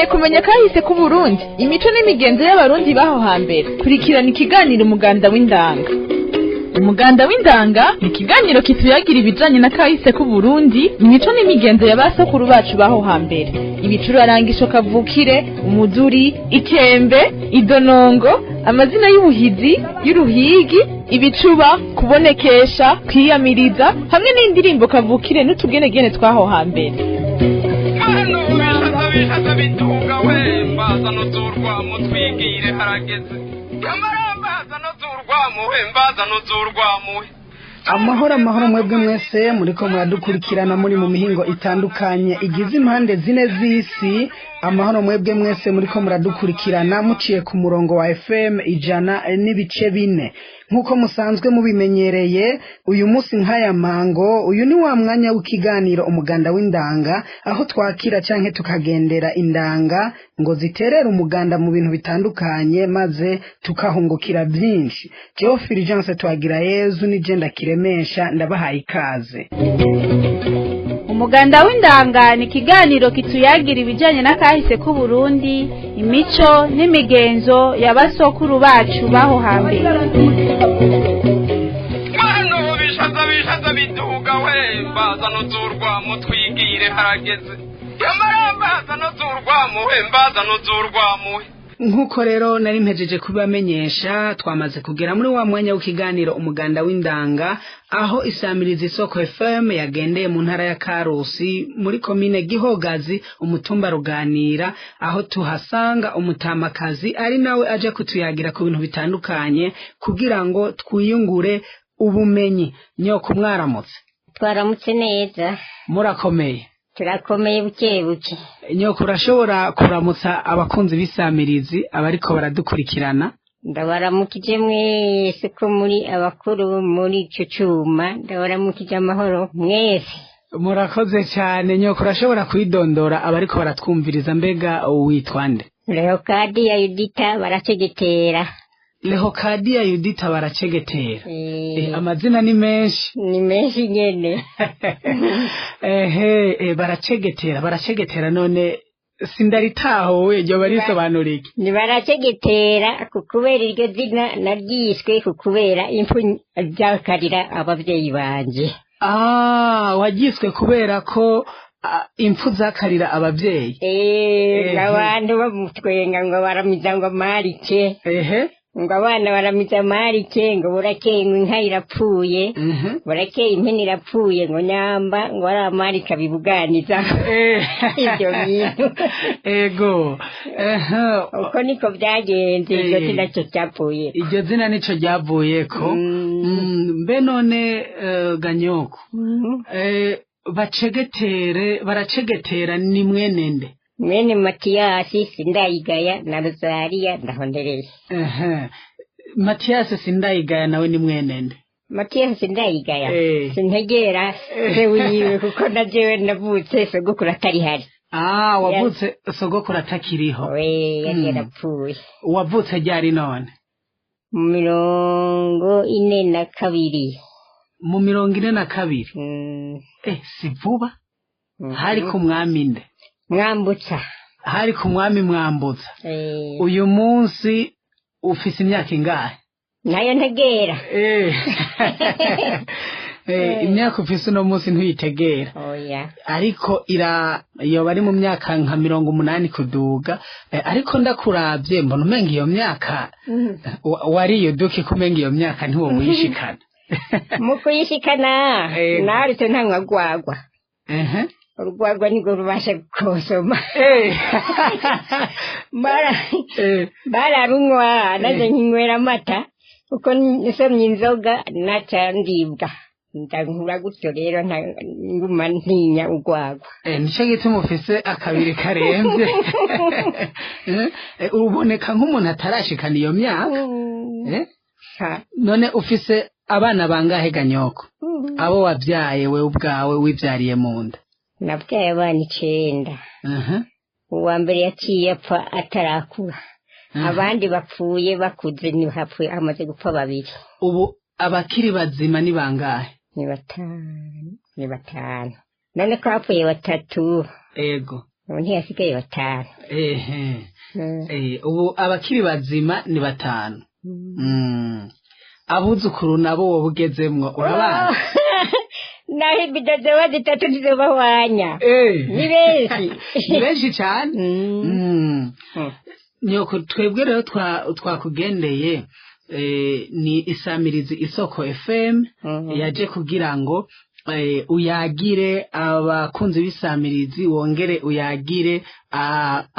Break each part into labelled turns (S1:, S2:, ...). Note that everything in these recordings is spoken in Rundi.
S1: Urakeneye kumenya kahise k'Uburundi, imico n'imigenzo y'abarundi baho hambere? Kurikirana ikiganiro Umuganda w'Indanga. Umuganda w'Indanga ni ikiganiro kituyagira ibijanye na kahise k'Uburundi, imico n'imigenzo ya basokuru bacu baho hambere, ibicurarangisho kavukire, umuduri, ikembe, idonongo, amazina y'ubuhizi, y'uruhigi, ibicuba, kubonekesha, kwiyamiriza, hamwe n'indirimbo kavukire n'utugenegene twaho hambere.
S2: Bishaza bitunga we mbaza nuzurwamo twigire harageze nyamara mbaza nuzurwamo we mbaza nuzurwamo we.
S3: Amahoro, amahoro mwebwe mwese muriko muradukurikirana muri mu mihingo itandukanye igize impande zine z'isi. Amahoro mwebwe mwese muriko muradukurikirana muciye ku murongo wa FM 100.4. Nk'uko musanzwe mubimenyereye, uyu munsi nk'aya mango, uyu ni wa mwanya w'ikiganiro Umuganda w'Indanga, aho twakira canke tukagendera indanga ngo ziterere umuganda mu bintu bitandukanye, maze tukahungukira byinshi. Jewe Fulgence Twagirayezu nije ndakiremesha, ndabahaye ikaze.
S4: Umuganda w'Indanga ni ikiganiro kituyagira ibijyanye n'akahise k'Uburundi, imico n'imigenzo ya basokuru bacu baho hambere.
S2: Mwana bishaza bishaza biduga we mbaza nuzurwamo twigire harageze nyamara mbaza nuzurwamo we mbaza nuzurwamo we.
S3: Nk'uko rero nari mpejeje kubibamenyesha, twamaze kugera muri wa mwanya w'ikiganiro Umuganda w'Indanga, aho isamiriza Isoko FM yagendeye mu ntara ya Karusi, muri komine Gihogazi, umutumba Ruganira, aho tuhasanga umutamakazi ari nawe aje kutuyagira ku bintu bitandukanye kugira ngo twiyungure ubumenyi. Nyoko, mwaramutse?
S5: Twaramutse neza.
S3: Murakomeye?
S5: Turakomeye buke buke.
S3: Nyoko, urashobora kuramutsa abakunzi b'isamirizi abariko baradukurikirana?
S5: Ndabaramukije mwese ko muri abakuru muri ico cuma, ndabaramukije amahoro mwese.
S3: Murakoze cyane. Nyoko, urashobora kwidondora abariko baratwumviriza? Mbega witwa nde?
S5: Leokadiya Yudita Baracegetera.
S3: Lehokadiya Yudita Baracegetera. Amazina ni menshi.
S5: Ni menshi nyene.
S3: Ehe, Baracegetera, Baracegetera, none sindaritahuwe, ryo barisobanura iki?
S5: Ni Baracegetera ku kubera iryo zina naryiswe ku kubera impfu ryakarira abavyeyi banje.
S3: Ah, wagiswe kubera ko impfu zakarira abavyeyi.
S5: Abantu bamutwenga ngo baramiza ngo marike, ngo abana baramiza marike, ngo burakeye ngo inka irapfuye, burakeye impene irapfuye, ngo nyamba ngo ari amarika bibuganiza ibyo bintu.
S3: Ego. Ehe.
S5: Uko niko byagenze, iryo zina cyo cyapfuye.
S3: Iryo zina nico ryavuyeko. Mbe none ganyoko, bacegetere, Baracegetera ni mwene nde?
S5: Mwene Matiyasi Sindayigaya na Rozariya Ndahondereye.
S3: Ehe. Matiyasi Sindayigaya nawe ni mwene nde?
S5: Matiyasi Sindayigaya sintegera se wiwe, kuko na jewe navutse sogokuru atari hari.
S3: Ah, wavutse sogokuru atakiriho.
S5: We yari yarapfuye.
S3: Wavutse ryari none?
S5: Mu 42.
S3: Mu 42? Si vuba. Hari ku mwami nde?
S5: Mwambutsa.
S3: Hari ku mwami Mwambutsa. Uyu munsi ufise imyaka ingahe?
S5: Nayo ntegera.
S3: Imyaka ufise uno munsi ntuyitegera?
S5: Oya.
S3: Ariko ira yoba ari mu myaka nka 80 kuduga. Ariko ndakuravye mbona umenga iyo myaka wariye duki, kumenga iyo myaka ntiwo wishikana.
S5: Mu kuyishikana, narutse ntanywa rwagwa. Urwagwa nirwo rubasha kosoma. Bararunywa naje nkinywera amata, kuko nsomye inzoga naca ndibwa, ndankura gutyo rero nguma ntinya urwagwa.
S3: Nico gituma ufise akabiri karemvye. Uboneka nk'umuntu atarashikana iyo myaka. None ufise abana bangahe ganyoko, abo wabyaye we ubwawe wibyariye mu nda?
S5: Nabyaye abana 9. Uwa mbere yaciye apfa atarakura, abandi bapfuye bakuze, ni hapfuye hamaze gupfa babiri.
S3: Ubu abakiri bazima ni bangahe?
S5: Ni batanu, ni batanu. None ko hapfuye batatu.
S3: Ego.
S5: Ubu ntiyasigaye 5.
S3: Ehe. Ubu abakiri bazima ni 5. Abuzukuru nabo wowe ugezemwo urabazi?
S5: Naho ibido zoba 3 ntizobahwanya. Ni benshi.
S3: Ni benshi cyane. Nyoko twebwe rero twakugendeye ni isamirizi Isoko FM yaje kugira ngo uyagire abakunzi b'isamirizi, wongere uyagire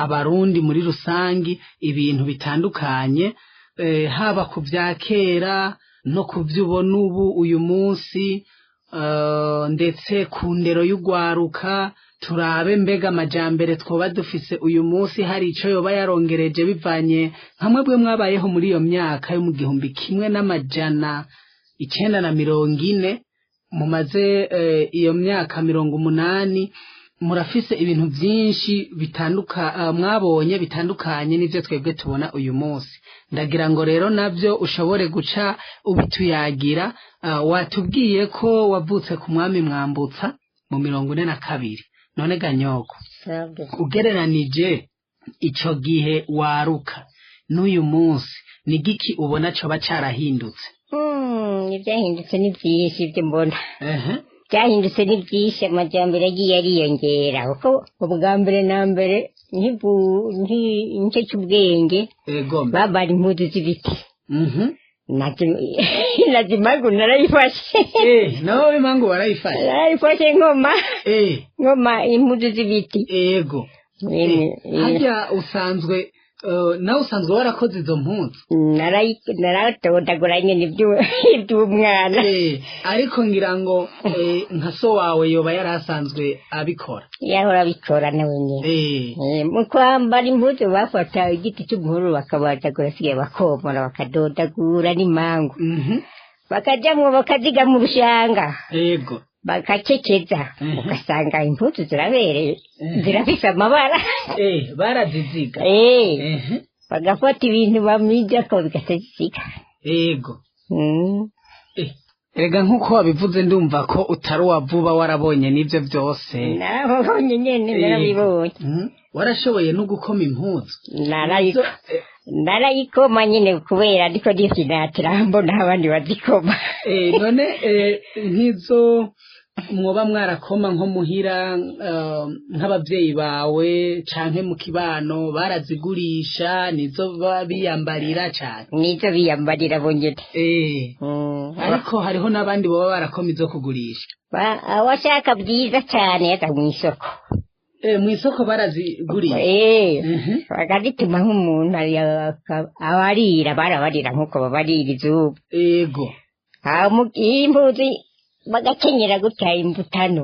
S3: abarundi muri rusangi ibintu bitandukanye, haba ku bya kera no ku by'ubona ubu uyu munsi, ndetse ku ndero y'ugwaruka. Turabe mbega amajambere twoba dufise uyu munsi hari ico yoba yarongereje bivanye nka mwebwe mwabayeho muri iyo myaka yo mu 1940, mumaze iyo myaka 80, murafise ibintu byinshi mwabonye bitandukanye n'ivyo twebwe tubona uyu munsi. Ndagira ngo rero navyo ushobore guca ubituyagira. Watubwiye ko wavutse ku mwami Mwambutsa mu 42. None ga nyoko, ugereranije ico gihe waruka n'uyu munsi, ni giki ubona coba carahindutse?
S5: Ibyahindutse ni byinshi ibyo mbona. Byahindutse ni byinshi, amajyambere agiye ariyongera. Kuko ubwa mbere na mbere nk'icyo cy'ubwenge babara impuzu z'ibiti. Nazimangu narayifashe.
S3: Nawe imangu warayifashe?
S5: Narayifashe nkoma. Nkoma impuzu z'ibiti.
S3: Yego. Harya usanzwe nawe usanzwe warakoze izo mpuzu?
S5: Naratodagura nyene iby'umwana.
S3: Ariko ngira ngo nka so wawe yoba yarasanzwe abikora.
S5: Yahora abikora nawe nyene. Mu kwambara impuzu bafata igiti cy'umuhuru bakabadagura, sigaye bakomora bakadodagura n'imangu. Bakajamwo bakaziga mu rushanga.
S3: Yego.
S5: Bakaceceza ugasanga impuzu zirabereye, zirafise amabara.
S3: Baraziziga.
S5: Bagafata ibintu bamijako bigaseziga.
S3: Yego. Erega nkuko wabivuze ndumva ko utari uwa vuba, warabonye n'ivyo byose.
S5: Narabonye nyene, narabibonye.
S3: Warashoboye no gukoma impuzu?
S5: Narayikoma nyene kubera ndiko ndifinatira mbona abandi bazikoma.
S3: None nk'izo mwoba mwarakoma nko muhira, nk'abavyeyi bawe canke mu kibano barazigurisha, nizo biyambarira cane?
S5: Nizo biyambarira bonyene.
S3: Ariko hariho n'abandi boba barakoma izo kugurisha.
S5: Awashaka byiza cane yaza mw'isoko.
S3: Mw'isoko barazigurisha.
S5: Bakazituma nk'umuntu abarira, barabarira nkuko babarira izuba.
S3: Yego.
S5: Impuzu bagakenyera gutya imbutano.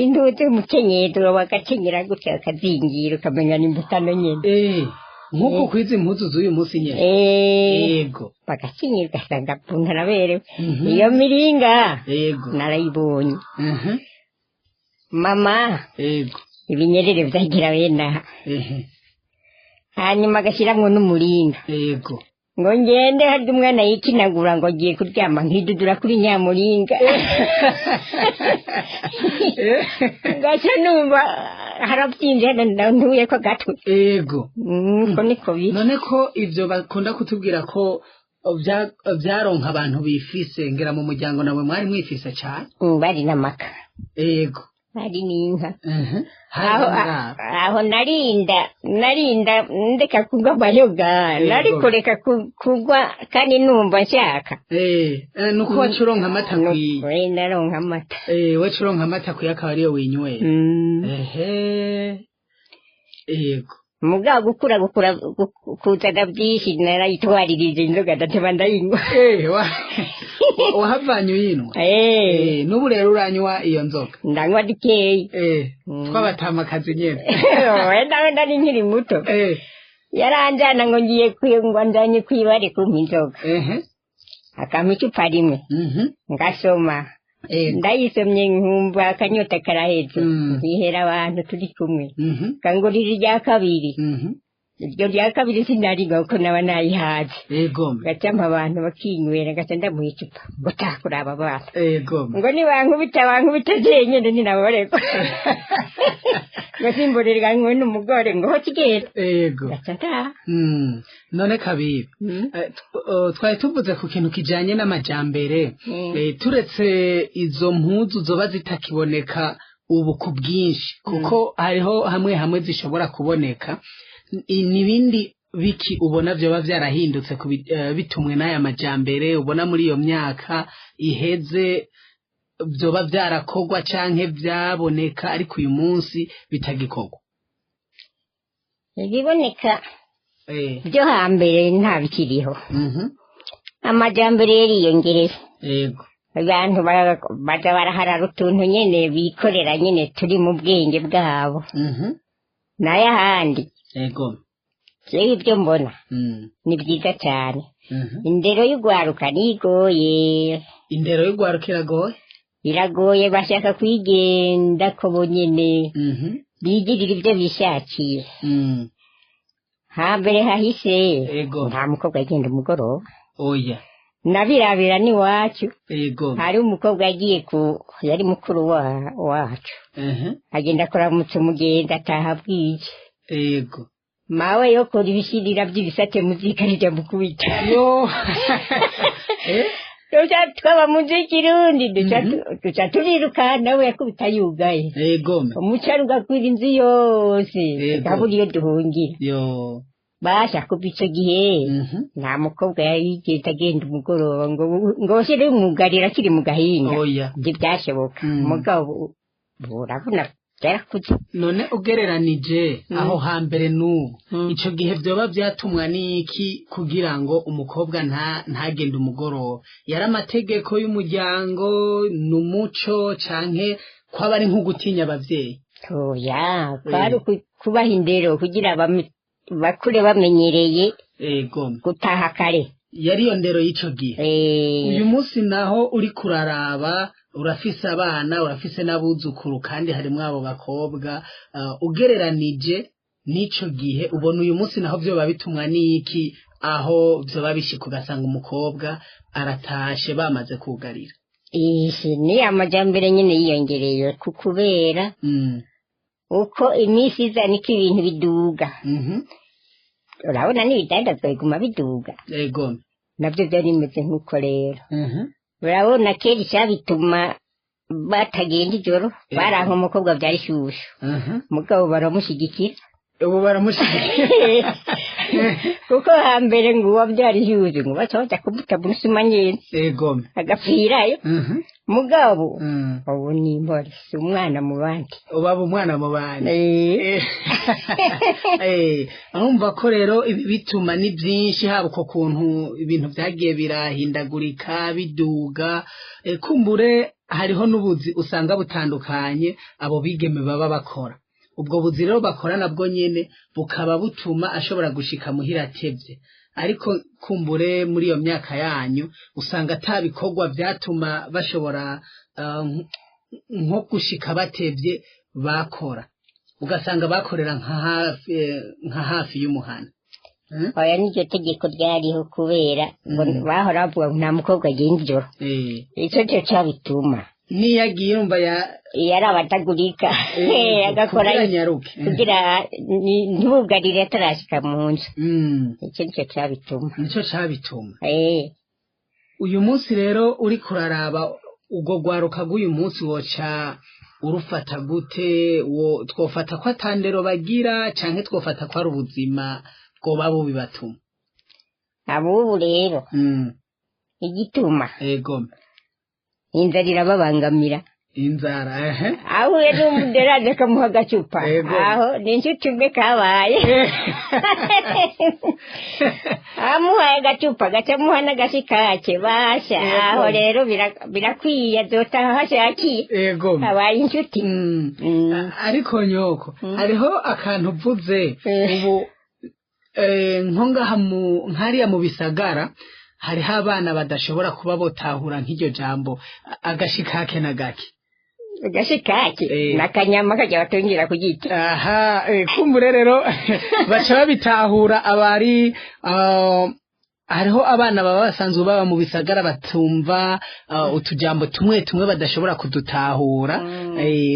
S5: Impuzu umukenyero bagakenyera gutya bakazingira ukamenya ni imbutano nyene.
S3: Nkuko kwiza impuzu z'uyu munsi nyene. Yego.
S5: Bagakenyera ugasanga ukuntu araberewe. Iyo miringa.
S3: Yego.
S5: Narayibonye. Mama.
S3: Yego.
S5: Ibinyerere vyagira bene. Hanyuma agashiramwo n'umuringa.
S3: Yego.
S5: Ngo ngende harya umwana yikinagura ngo agiye kuryama nkidudura kuri nyamuringa. Ngaca numva haravyimvye ntuye ko gatwe.
S3: Yego.
S5: Ko niko biri.
S3: None ko ivyo bakunda kutubwira ko vyaronka abantu bifise, ngira mu muryango nawe mwari mwifise cane?
S5: Bari n'amaka.
S3: Yego.
S5: Hari n'inka. Aho narinda ndeka kugwa amayoga, nari kureka kugwa kandi numva nshaka.
S3: Nuko wacuronka amata kwiye.
S5: Naronka amata.
S3: Wacuronka amata kwiye akaba ariyo winywera. Yego.
S5: Mugabo gukura kuzana byinshi narayitwaririje inzoga ndateba ndayinywa.
S3: Wahavanye uyinwa? N'ubu rero uranywa iyo nzoga?
S5: Ndanywa dikeyi.
S3: Twabatamakazi nyene.
S5: Wenda nari nkiri muto. Yaranjana ngo ngiye ngo njanye kwibare kumpa inzoga. Akampa icupa rimwe. Ngasoma. Ndayisomye nkumva akanyota karaheze. Nkihera abantu turi kumwe. Kangurira irya kabiri. Iryo rya kabiri sinariga kuko naba nayihaze.
S3: Yego.
S5: Ngaca mpa abantu bakinywera, ngaca ndamuha icupa ngo taha kuraba abana.
S3: Yego.
S5: Ngo nibankubita bankubita jenyene ninabareko, ngo simborerwa nkwe n'umugore, ngo ho kigera.
S3: Yego.
S5: Ngaca ntaha.
S3: None Kabibi, twari tuvuze ku kintu kijanye n'amajambere. Turetse izo mpuzu zoba zitakiboneka ubu ku bwinshi, kuko hariho hamwe hamwe zishobora kuboneka, n'ibindi biki ubona vyoba vyarahindutse bitumwe n'aya majambere, ubona muri iyo myaka iheze vyoba vyarakorwa canke vyaboneka ariko uyu munsi bitagikorwa?
S5: Ibiboneka byo hambere nta bikiriho. Amajambere yariyongereye. Abantu baza baraharara utuntu nyene bikorera nyene turi mu bwenge bwabo. Nayo ahandi, jewe ibyo mbona ni byiza cyane. Indero y'ugwaruka nigoye.
S3: Indero y'ugwaruka iragoye.
S5: Iragoye, bashaka kuyigenda ko bonyene, bigirira ibyo bishakiye. Hambere hahise nta mukobwa agenda umugoroba.
S3: Oya.
S5: Nabirabira n'iwacu. Hari umukobwa yagiye ku yari mukuru wacu, agenda kuramutsa umugenzi, ataha bwije. Mawe yokora ibishirira by'ibisate muzika rijya mukubita.
S3: Yo.
S5: Duca twaba mu nzu y'ikirundi, duca turiruka, nawe yakubita yugaye. Umucari ugakwira inzu yose, tukabura iyo duhungira.
S3: Yo.
S5: Basha kuva ico gihe nta mukobwa yari agenda umugoroba ngo bashire umwugarira akiri mu gahinga.
S3: Oya.
S5: Ntibyashoboka. Mugabo urabona byarakuze.
S3: None ugereranije aho hambere n'ubu, ico gihe vyoba vyatumwa n'iki kugira ngo umukobwa ntagende umugoroba? Yari amategeko y'umuryango, n'umuco, canke kwaba ari nko gutinya abavyeyi?
S5: Oya, kwari kubaha indero kugira bakure bamenyereye gutaha kare.
S3: Yari iyo ndero y'ico gihe. Uyu munsi naho uri kuraraba, urafise abana, urafise n'abuzukuru, kandi harimwo abo bakobwa, ugereranije n'ico gihe, ubona uyu munsi naho vyoba bitumwa n'iki, aho vyoba bishika ugasanga umukobwa aratashe bamaze kugarira?
S5: Ishi ni amajambere nyene yiyongereye, kubera uko iminsi iza niko ibintu biduga. Urabona n'ibidandazwa biguma biduga. Navyo vyari bimeze nk'uko rero. Urabona kera icabituma batagenda ijoro, baranka umukobwa vyari shushu. Mugabo baramushigikira.
S3: Ubu baramushigikira.
S5: Kuko hambere ngo uwo vyari shushu ngo baca baja kumuta mu rusuma nyene. Agapfirayo. Mugabo ubu ni impore, si umwana mu bandi.
S3: Ubaba umwana mu bandi. Urumva ko rero ibi bituma ni byinshi, haba uko kuntu ibintu vyagiye birahindagurika biduga, kumbure hariho n'ubuzi usanga butandukanye abo bigeme baba bakora. Ubwo buzi rero bakora nabwo nyene bukaba butuma ashobora gushika muhira atevye. Ariko kumbure muri iyo myaka yanyu usanga atabikorwa vyatuma bashobora nko gushika batevye bakora, ugasanga bakorera nka hafi y'umuhana.
S5: Oya, n'iryo tegeko ryariho kubera bahora bavuga ngo nta mukobwa agenda ijoro. Ico cyo cabituma.
S3: Niyo agiye urumva
S5: yari abatagurika, agakora
S3: kugira nyaruke.
S5: Kugira ntibugarire atarashika mu nzu. Ico nico cabituma.
S3: Nico cabituma. Uyu munsi rero uri kuraraba ubwo rwaruka rw'uyu munsi, woca urufata gute? Wo twofata ko atandero bagira, canke twofata ko ari ubuzima bwoba bubibatuma?
S5: Abubu rero igituma inzara irababangamira.
S3: Inzara, ehe.
S5: Ahuye n'umuderaje akamuha agacupa. Aho ni inshuti mbe kabaye. Amuhaye agacupa gaca amuha n'agashikake, basha. Aho rero birakwiye, azotaha aho ashakiye. Abaye inshuti.
S3: Ariko nyoko, hariho akantu uvuze ubu, nko ngaha nkariya mu bisagara hariho abana badashobora kuba botahura nk'iryo jambo agashikake na gake.
S5: Agashikaki n'akanyama kajya batungira ku giti.
S3: Aha, kumbure rero baca babitahura abari hariho abana baba basanzwe baba mu bisagara batumva utujambo tumwe tumwe badashobora kudutahura.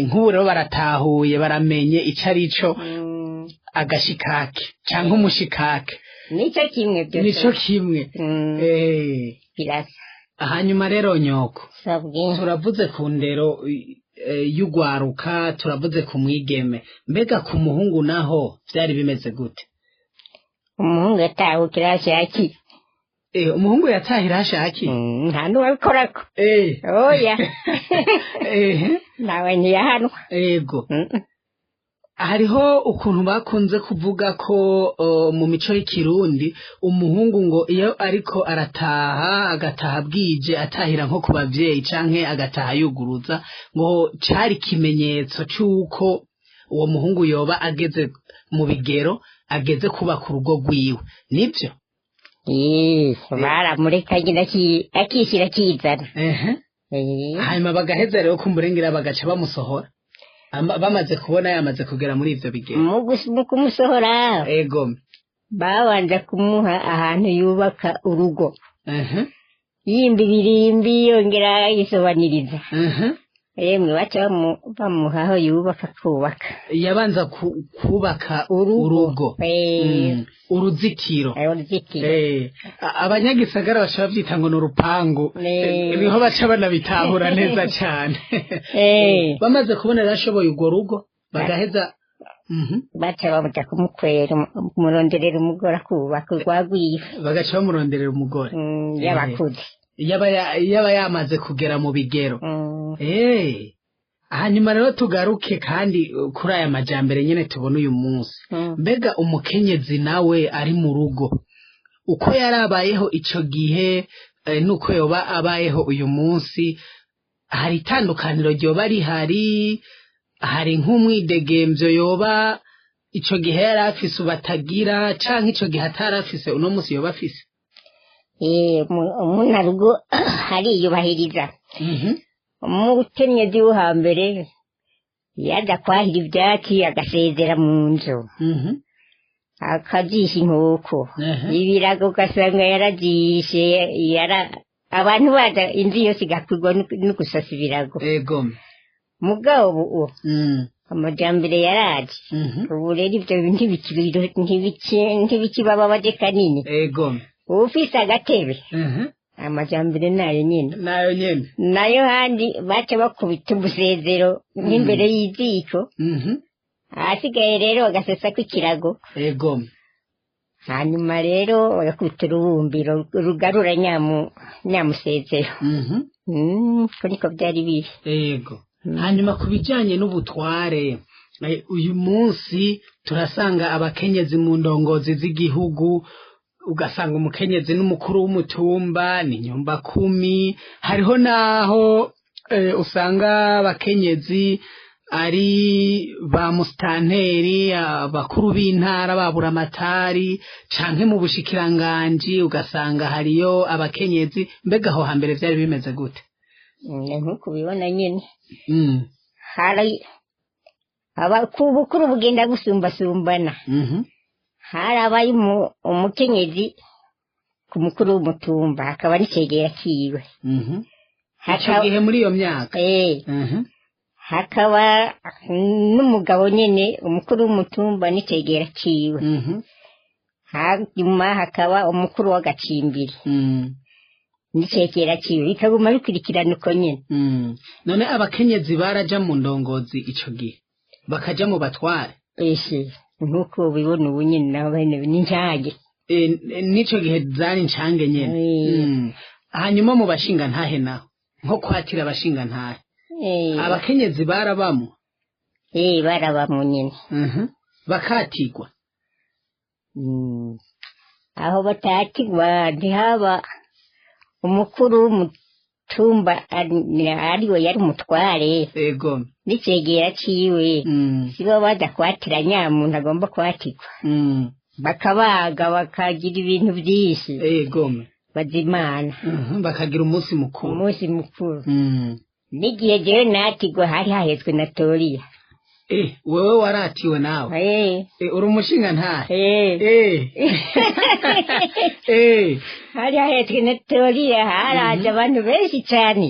S3: Nk'ubu rero baratahuye, baramenye ico ari cyo agashikake canke umushikake.
S5: Nico kimwe byose.
S3: Nico kimwe.
S5: Birasa.
S3: Hanyuma rero nyoko,
S5: Sabwe.
S3: turavuze ku ndero y'ugwaruka, turavuze ku mwigeme, mbega ku muhungu naho vyari bimeze gute?
S5: Umuhungu yatahukira hashaki.
S3: Umuhungu yatahira hashaki?
S5: Nta n'uwabikorako. Oya. Nawe ntiyahanwa.
S3: Ego. Hariho ukuntu bakunze kuvuga ko mu mico y'ikirundi umuhungu ngo iyo ariko arataha, agataha bwije, atahira nko ku bavyeyi canke agataha yuguruza, ngo cari ikimenyetso c'uko uwo muhungu yoba ageze mu bigero, ageze kubaka urugo rwiwe, nibyo?
S5: Baramureka nyine akishyira akizana.
S3: Hanyuma bagaheza rero kumurengera bagaca bamusohora bamaze kubona yamaze kugera muri ivyo bigero.
S5: Mu kumusohora,
S3: Ego.
S5: babanza kumuha ahantu yubaka urugo, yimba ibirimbi, yongera yisobaniriza. Yemwe, baca bamuha aho yubaka, kubaka.
S3: Yabanza kubaka urugo. Uruzitiro.
S5: Uruzitiro.
S3: Abanyagisagara baca bavyita ngo ni urupangu. Niho baca banabitahura neza cane. Bamaze kubona yarashoboye urwo rugo, bagaheza
S5: Baca bamuja kumukwera, kumuronderera umugore, akubaka urwagwiwe.
S3: Bagaca bamuronderera umugore.
S5: Y'abakuze.
S3: Yaba yamaze kugera mu bigero. Hanyuma rero tugaruke kandi kuri aya majambere nyene tubona uyu munsi. Mbega umukenyezi nawe ari mu rugo, uko yarabayeho ico gihe nuko yoba abayeho uyu munsi, hari itandukaniro ryoba rihari? Hari nk'umwidegemvyo yoba ico gihe yari afise ubatagira, canke ico gihe atari afise uno munsi yoba afise?
S5: Umunyarugo ariyubahiriza. Umukenyezi wo hambere yaja kwahira ivyatsi, agasezera mu nzu, akajisha inkoko, ibirago ugasanga yarajishe, yara abantu baza inzu yose igakwirwa no gusasa ibirago. Mugabo ubu amajambere yaraje, ubu rero ivyo ntibikibababaje kanini. Ufise agatebe, amajambere nayo nyene.
S3: Nayo nyene.
S5: Nayo handi baca bakubita umusezero nk'imbere y'iziko, ahasigaye rero bagasesako ikirago. Hanyuma rero bagakubita urubumbiro rugarura nyamusezero. Ko niko byari biri.
S3: Ego. Hanyuma ku bijanye n'ubutware, uyu munsi turasanga abakenyezi mu ndongozi z'igihugu, ugasanga umukenyezi n'umukuru w'umutumba, ni nyumba kumi. Hariho naho usanga abakenyezi ari ba musitanteri, abakuru b'intara, baburamatari, canke mu bushikiranganji ugasanga hariyo abakenyezi. Mbega aho hambere vyari bimeze gute?
S5: Nk'uko ubibona nyene, hari abakuru bugenda gusumbasumbana. Harabaye umukenyezi ku mukuru w'umutumba, hakaba n'icegera kiwe.
S3: Ico gihe muri iyo myaka?
S5: Hakaba n'umugabo nyene umukuru w'umutumba n'icegera kiwe. Hanyuma hakaba umukuru w'agacimbiri n'icegera kiwe, bikaguma bikurikirana uko nyene.
S3: None abakenyezi baraja mu ndongozi ico gihe, bakaja mu batware?
S5: Ese nkuko ubibona ubu nyene, naho bene n'incange.
S3: N'ico gihe zari incange nyene. Hanyuma mu bashinga ntahe naho, nko kwatira abashinga ntahe, abakenyezi barabamwo?
S5: Barabamwo nyene.
S3: Bakatirwa?
S5: Aho batatirwa ntihaba umukuru w'umutumba ariwe yari umutware. N'icegera ciwe. Sibo baza kwatira nyamuntu agomba kwatirwa. Bakabaga, bakagira ibintu vyinshi. Bazimana.
S3: Bakagira umunsi mukuru.
S5: Umunsi mukuru. N'igihe jewe natigwa hari hahetswe na Toriya.
S3: Wewe waratiwe nawe? Uri umushinga ntahe?
S5: Hari hahetswe na Toriya, haraje abantu benshi cyane.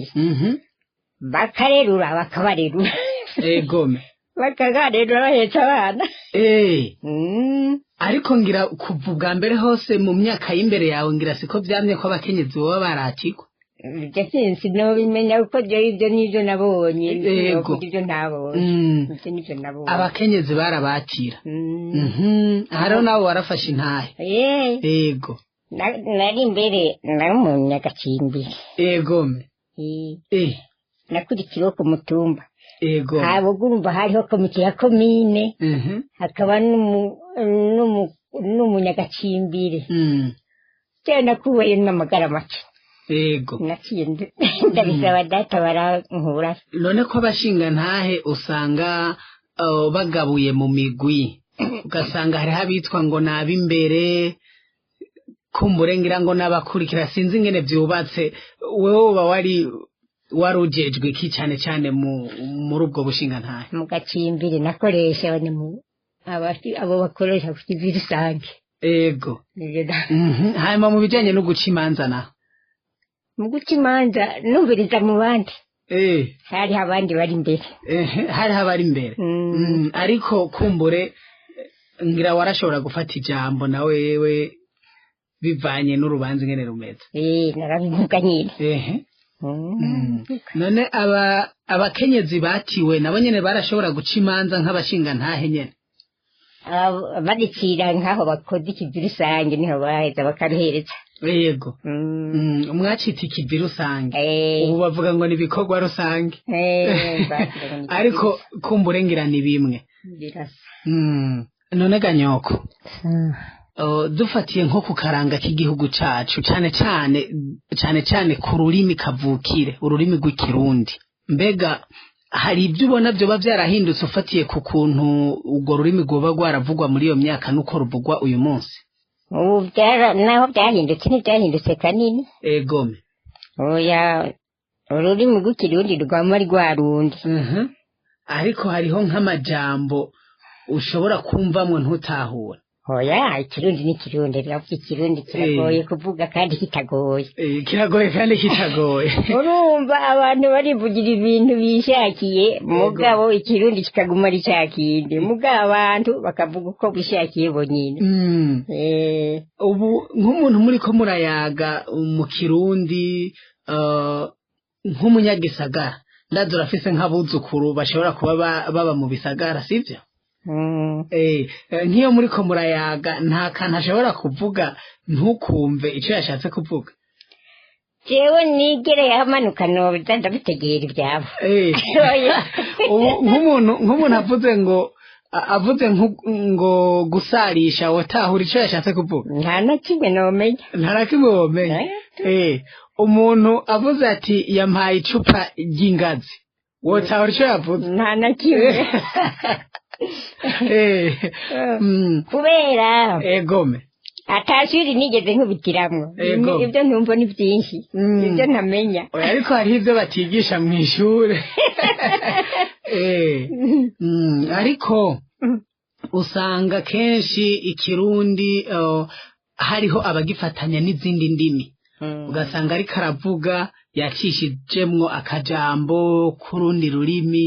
S5: Bakarerura bakabarerura.
S3: Egome.
S5: Bakagarerura bahetse abana.
S3: Ariko ngira kuva ubwa mbere hose mu myaka y'imbere yawe ngira siko vyamye ko abakenyezi baba baratikwa.
S5: Ibyo sinzi nobimenya kuko ibyo nibyo nabonye. Ibyo ntabonye. Ibyo nibyo nabonye.
S3: Abakenyezi barabatira. Hariho nawe warafashe intahe. Yego.
S5: Nari imbere nari umunyagacimbiri.
S3: Egome.
S5: Nakurikiwe ku mutumba.
S3: Yego.
S5: Habugurumba hariho komite ya komine. Hakaba n'umunyagacimbiri. Cyane nakubaye n'amagara make.
S3: Yego.
S5: Naciye ndabisaba data barankura.
S3: None ko abashinga ntahe usanga bagabuye mu migwi, ugasanga hariho abitwa ngo nabimbere, kumbure ngira ngo n'abakurikira, sinzi ingene vyubatse. Wewe uba wari warujejwe iki cyane cyane muri ubwo bushinga ntahe?
S5: Mu gacimbiri nakoresha abo bakoresha ku kivi rusange.
S3: Yego. Hanyuma mu bijanye no guca imanza naho?
S5: Mu guca imanza numviriza mu bandi. Hariho abandi bari imbere.
S3: Hariho abari imbere. Ariko kumbure ngira warashobora gufata ijambo na wewe bivanye n'urubanza ingene rumeze.
S5: Narabivuga nyine.
S3: None abakenyezi batiwe nabo nyene barashobora guca imanza nk'abashinga ntahe nyene?
S5: Badicira nkaho bakoze ikivi rusange niho baheza bakaruhereza.
S3: Yego. Mwacita ikivi rusange. Ubu bavuga ngo ni ibikorwa rusange. Ariko kumbure ngira ni bimwe. None ganyoko, dufatiye nko ku karanga k'igihugu cacu, cane cane cane cane ku rurimi kavukire, ururimi rw'ikirundi, mbega hari ibyo ubona byoba byarahindutse ufatiye ku kuntu urwo rurimi rwoba rwaravugwa muri iyo myaka n'uko ruvugwa uyu munsi?
S5: Ubu naho byahindutse ntibyahindutse kanini.
S3: Egome.
S5: Oya, ururimi rw'ikirundi rwama rwarundi.
S3: Ariko hariho nk'amajambo ushobora kumvamwo ntutahura.
S5: Oya, ikirundi ni kirundi, biravuga ikirundi kiragoye kuvuga kandi kitagoye.
S3: Kiragoye kandi kitagoye.
S5: Urumva abantu barivugira ibintu bishakiye, mugabo ikirundi kikaguma ari cakindi, mugabo abantu bakavuga uko bishakiye bonyine.
S3: Ubu nk'umuntu muri ko murayaga mu kirundi, nk'umunyagisagara, ndazi urafise nk'abuzukuru bashobora kuba baba mu bisagara, sivyo? Nk'iyo muri ko murayaga nta kantu ashobora kuvuga ntukumve icyo yashatse kuvuga.
S5: Jewe nigere yamanuka noza ndabitegera ibyabo.
S3: Nk'umuntu avuze ngo avuze ngo gusarisha, watahura icyo yashatse kuvuga?
S5: Nta na kimwe nomenya.
S3: Nta na kimwe womenya. Umuntu avuze ati yampaye icupa ry'ingazi, wotahura icyo yavuze?
S5: Nta na kimwe. Kubera
S3: egome
S5: atashuri nigeze nkubitiramwo. Ibyo ntumva ni byinshi, ibyo ntamenya.
S3: Ariko hariho ibyo batigisha mu ishure. Ariko usanga kenshi ikirundi hariho abagifatanya n'izindi ndimi, ugasanga ariko aravuga yacishijemwo akajambo k'urundi rurimi.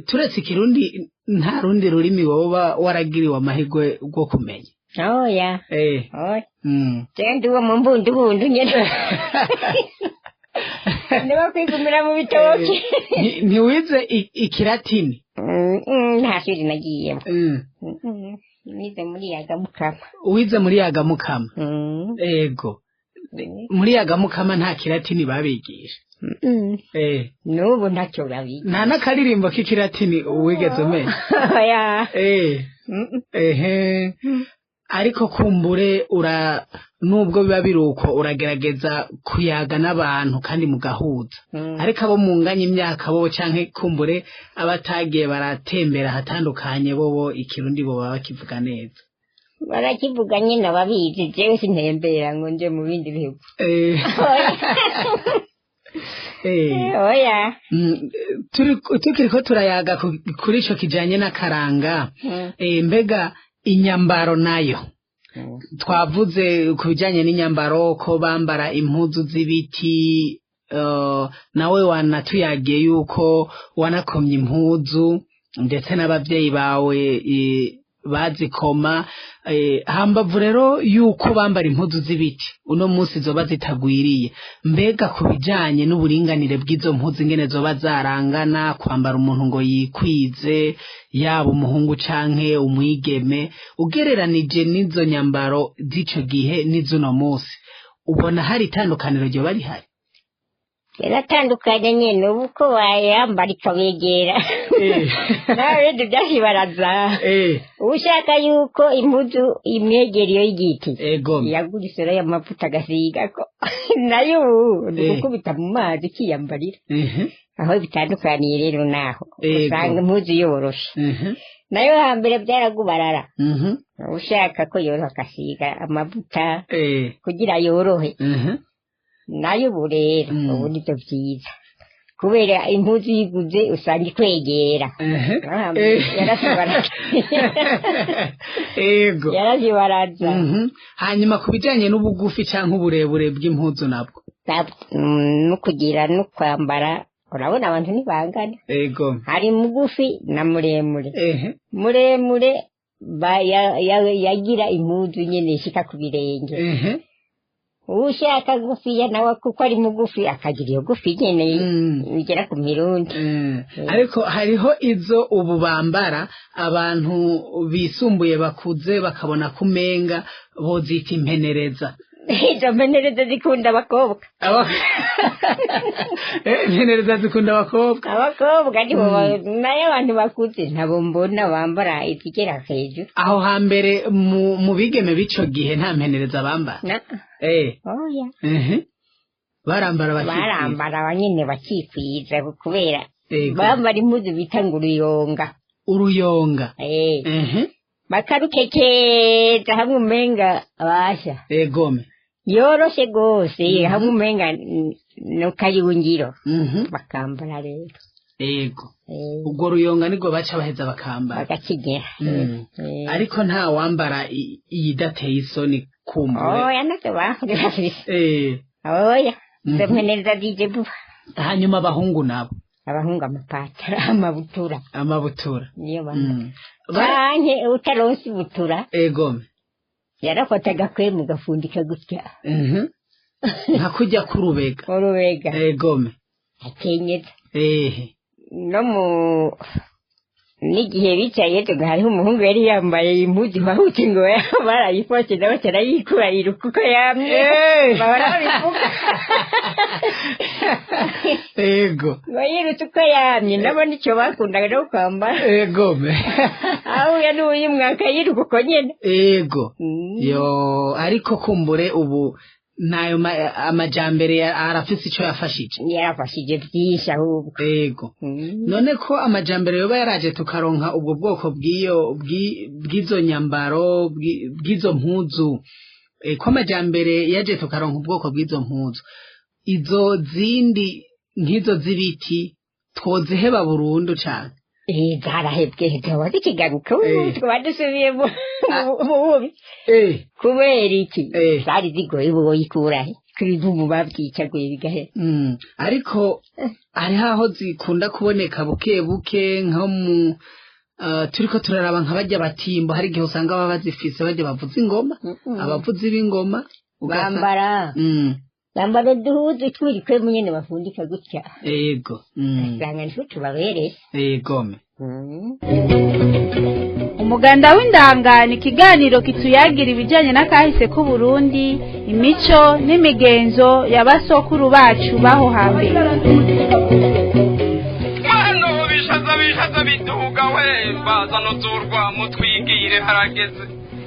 S3: Turetse ikirundi nta rundi rurimi woba waragiriwe amahirwe rwo kumenya?
S5: Oya. Jewe uwo mu mbundubundu nyene. Niba kwigumira mu bitoki.
S3: Ntiwize ikiratini?
S5: Nta shuri nagiyemo. Nize muri Yagamukama.
S3: Wize muri Yagamukama? Ego. Muri Yagamukama nta kiratini babigisha?
S5: N'ubu ntacyo babigisha.
S3: Nta n'akaririmbo k'ikiratini wigeze umenya?
S5: Oya.
S3: Ariko kumbure nubwo biba biruko uragerageza kuyaga n'abantu kandi mugahuza. Ariko abo munganya imyaka bo canke kumbure abatagiye baratembera hatandukanye bobo ikirundi bo baba bakivuga neza.
S5: Barakivuga nyine ababizi, jewe sintembera ngo nje mu bindi bihugu. Oya.
S3: Tukiriko turayaga kuri ico kijanye n'akaranga, mbega inyambaro nayo, twavuze ku bijanye n'inyambaro ko bambara impuzu z'ibiti, nawe wanatuyagiye yuko wanakomye impuzu ndetse n'abavyeyi bawe bazikoma. Hambavu rero yuko bambara impuzu z'ibiti uno munsi zoba zitagwiriye, mbega ku bijanye n'uburinganire bw'izo mpuzu ingene zoba zarangana, kwambara umuntu ngo yikwize, yaba umuhungu canke umwigeme, ugereranije n'izo nyambaro z'ico gihe n'iz'uno munsi, ubona hari itandukaniro ryoba rihari?
S5: Yaratandukanye nyene, ubu ko bayambara ikabegera nawe ibindi byashibaraza. Ushaka yuko impuzu imwegera iyo y'igiti, yagura isoro y'amavuta agasigako, nayo ubu ni gukubita mu mazi ukiyambarira. Aho bitandukaniye rero naho usanga impuzu yoroshe, nayo hambere byaragubarara. Ushaka ko yoroha agasiga amavuta kugira yorohe. Nayo ubu rero ubu nibyo byiza, kubera impuzu yiguze usanga ikwegera. Yarashibaraza.
S3: Hanyuma ku bijanye n'ubugufi canke uburebure bw'impuzu nabwo?
S5: No kugira no kwambara, urabona abantu ntibangana. Hari mugufi na muremure. Muremure yagira impuzu nyene ishika ku birenge. Ushaka gufiya nawe kuko ari mugufi akagira iyo gufi nyene igera ku mirundi.
S3: Ariko hariho izo ubu bambara abantu bisumbuye bakuze bakabona kumenga bozita impenereza.
S5: Izo mpenereza zikunda abakobwa.
S3: Impenereza zikunda abakobwa.
S5: Abakobwa nibo, nayo abantu bakuze ntabo mbona bambara izigera hejuru.
S3: Aho hambere mu bigeme b'ico gihe nta mpenereza bambara?
S5: Oya.
S3: Barambara bakikwiza.
S5: Barambara nyene bakikwiza, kubera bambara impuzu bita ngo uruyonga.
S3: Uruyonga.
S5: Bakarukekeza hamwe umenga basha.
S3: Egome.
S5: Yoroshe gose hamwe umenga nukayungiro. Bakambara rero.
S3: Ego. Ubwo ruyonga nibwo baca baheza bakambara.
S5: Bagakinyera.
S3: Ariko nta wambara iyidateye isoni kumbure.
S5: Oya, navyo bafise. Oya. Zemwe dije vuba.
S3: Hanyuma abahungu nabo?
S5: Abahungu amapatara, amabutura.
S3: Amabutura.
S5: Niyo bambara. Canke utaronse ibutura.
S3: Egome.
S5: Yarafata agakwemu gafundika gutya.
S3: Nka kujya kurubega.
S5: Urubega.
S3: Egome.
S5: Akenyeza. No mu n'igihe bicaye hariho umuhungu yari yambaye impuzu bahutse ngo barayifashe nawe arayikura yiruka uko yamye. Bahora babivuga.
S3: Ego.
S5: Ngo yirutse uko yamye, nabo nicyo bakundaga no kwambara.
S3: Ego.
S5: Aho n'uyimwaka yiruka uko nyene.
S3: Ego. Yo, ariko kumbure ubu nayo amajambere arafise ico yafashije.
S5: Yarafashije byinshi ahubwo.
S3: Ego. None ko amajambere yoba yaraje tukaronka ubwo bwoko bw'iyo bw'izo nyambaro, bw'izo mpuzu, ko amajambere yaje tukaronka ubwoko bw'izo mpuzu, izo zindi nk'izo z'ibiti twoziheba burundu cane?
S5: Zarahebwe, zoba zikigaruka twaba dusubiye mu bubi. Kubera iki? Zari zigoye ubu woyikurahe? Ibivumu babyicaguye bigahera.
S3: Ariko hariho aho zikunda kuboneka buke buke, nko mu turiko turaraba nka barya batimbo, hari igihe usanga baba bazifise barya bavuza ingoma, abavuzi b'ingoma
S5: bambara. Bambara uduhuzu twirikwemu nyene bafundika gutya.
S3: Ego.
S5: Usanga nitwo tubabereye.
S3: Ego.
S4: Umuganda w'indanga ni ikiganiro kituyagira ibijanye n'akahise k'Uburundi, imico n'imigenzo y'abasokuru bacu baho hambere.
S2: Hano bishaza bishaza biduga we, mbaza nuzurwa mutwigire harageze.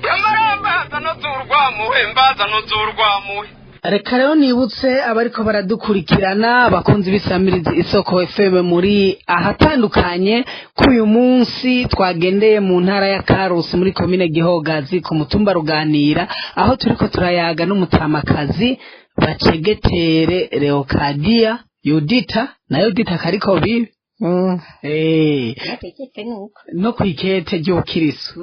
S2: Yamara mbaza nuzurwa muhe, mbaza nuzurwa muhe.
S3: Reka rero nibutse abariko baradukurikirana, abakunzi b'isamirizi Isoko FM muri ahatandukanye, ko uyu munsi twagendeye mu ntara ya Karusi muri komine Gihogazi ku mutumba Ruganira, aho turiko turayaga n'umutamakazi Bacegetere Leocadia. Yudita na Yudita kariko bibi. No kwikete ry'ubukirisu.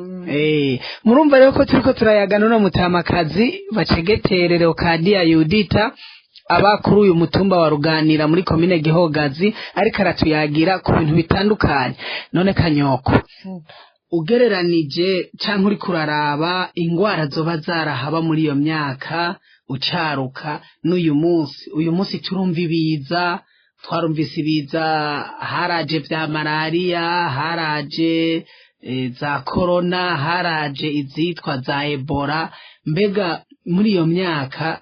S3: Murumva rero ko turiko turayagana uno mutamakazi bacegetere Leokadiya Yudita aba kuri uyu mutumba wa Ruganira muri komine Gihogazi, ariko aratuyagira ku bintu bitandukanye. None Kanyoko, ugereranije canke uri kuraraba ingwara zoba zarahaba muri iyo myaka ucaruka n'uyu munsi, uyu munsi turumva ibiza, twarumvise ibiza, haraje vya malariya, haraje za korona, haraje izitwa za Ebola. Mbega muri iyo myaka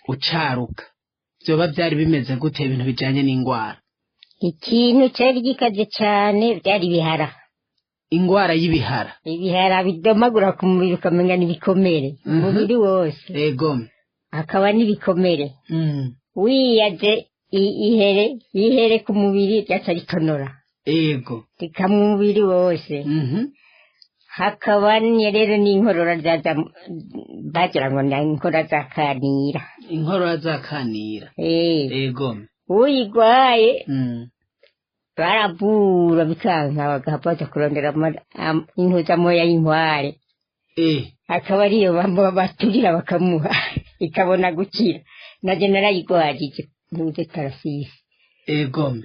S3: ucaruka vyoba vyari bimeze gute ibintu bijanye n'ingwara?
S5: Ikintu cari gikaze cane vyari ibihara.
S3: Ingwara y'ibihara.
S5: Ibihara bidomagura ku mubiri ukamenya n'ibikomere umubiri wose.
S3: Ego.
S5: Akaba n'ibikomere. Wiyaze ihere ku mubiri ryaca ritonora.
S3: Ego.
S5: Rikamwa umubiri wose. Hakaba rero n'inkorora zaza bagira ngo ni inkorora za kanira.
S3: Inkorora za kanira. Ego.
S5: Uyigwaye baravura bikanka, bagahava kurondera intuzamoya y'inkware. Akaba ariyo baturira bakamuha ikabona gukira. Naje narayigwajije ntuze tarasisi.
S3: Ego.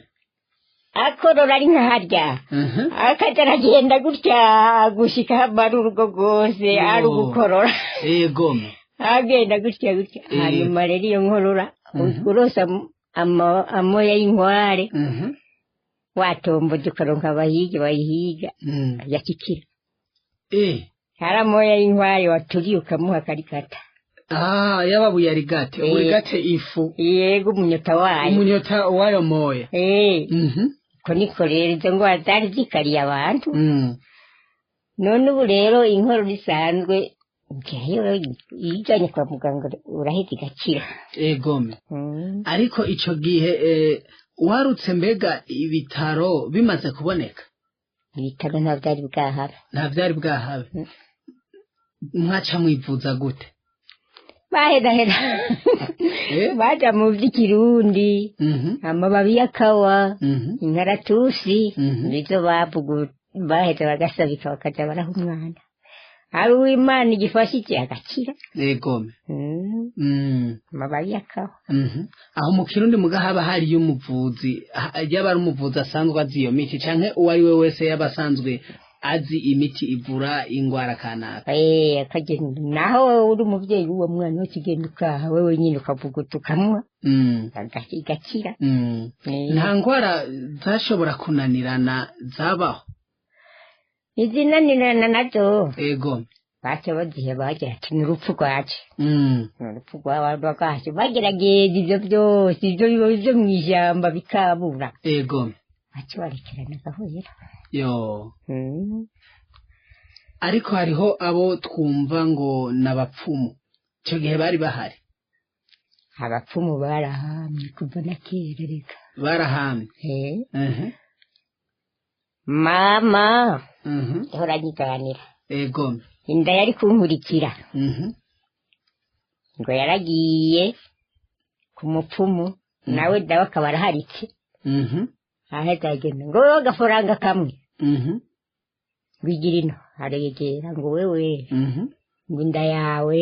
S5: Akorora ari nka harya. Akaja aragenda gutya gushika hamara urugo rwose ari ugukorora.
S3: Ego.
S5: Agenda gutya gutya. Hanyuma rero iyo nkorora urosa amoya y'inkware. Watomboje ukaronka abahiga bayihiga yakikira. Hari amoya y'inkware waturiye ukamuha akarikata.
S3: Yababuye arigate, urigate ifu.
S5: Yego, umunyota wayo.
S3: Umunyota wayo moya.
S5: Ko niko rero izo ngwara zari zikariye abantu. None ubu rero inkorora isanzwe iyo ijanye kwa muganga uraheza igakira.
S3: Egome. Ariko ico gihe warutse mbega ibitaro bimaze kuboneka?
S5: Ibitaro nta vyari bwahabe.
S3: Nta vyari bwahabe. Mwaca mwivuza gute?
S5: Baherahera. Baja mu vy'ikirundi, amababi y'akawa, inkaratusi, nizo bavuga baheza bagasabika bakaja baraha umwana. Ari uw'Imana igifashije agakira.
S3: Egome.
S5: Amababi y'akawa.
S3: Aho mu Kirundi muga haba hariyo umuvuzi, yaba ari umuvuzi asanzwe azi iyo miti canke uwo ari we wese yaba asanzwe azi imiti ivura ingwara kanaka.
S5: Akagenda naho uri umuvyeyi w'uwo mwana ukigenda ukaha wewe nyine ukavuga utukamwa igakira.
S3: Nta ngwara zashobora kunanirana zabaho?
S5: Izinanirana nazo.
S3: Ego.
S5: Baca bagiye bagira ati ni urupfu rwaje. Ni urupfu rwaje. Bagerageza ivyo byose, ivyo byo mw'ishyamba bikabura.
S3: Ego.
S5: Baca barekerana gahwera.
S3: Yo. Ariko hariho abo twumva ngo n'abapfumu. Ico gihe bari bahari.
S5: Abapfumu barahamye kuva na kera reka.
S3: Barahamye.
S5: Mama. Yahora anyiganira.
S3: Ego.
S5: Inda yari kunkurikira. Ngo yaragiye ku mupfumu nawe dawe akaba araharitse. Aheza agenda ngo agafaranga kamwe. Ngo igira ino aregera ngo wewe ngo inda yawe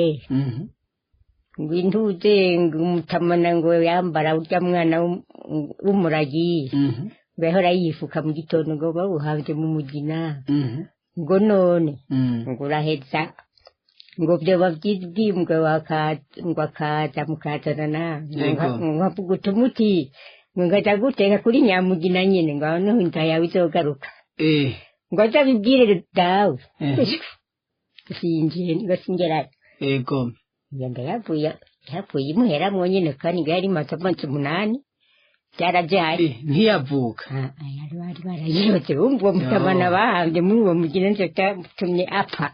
S5: ngo intuze ngo umutamana ngo yambara urya mwana w'umuragi. Ngo yahora yifuka mu gitondo ngo bawuhavye mu mugina. Ngo none ngo uraheza ngo vyoba vyibwimbwe ngo akaza mukazanana nkavuguta umuti ngo ngaja guteka kuri nyamugina nyene ngo noneho inda yawe izogaruka. Ngo azabibwire dawe. Sinjye ngo singerayo.
S3: Ego.
S5: Iyo nda yavuye imuheramwo nyene kandi ngo yari imaze amezi 8. Byarabyaye.
S3: Ntiyavuka.
S5: Bari barayirotse bumva uwo mutamana bahambye muri uwo mugina nico cyatumye apfa.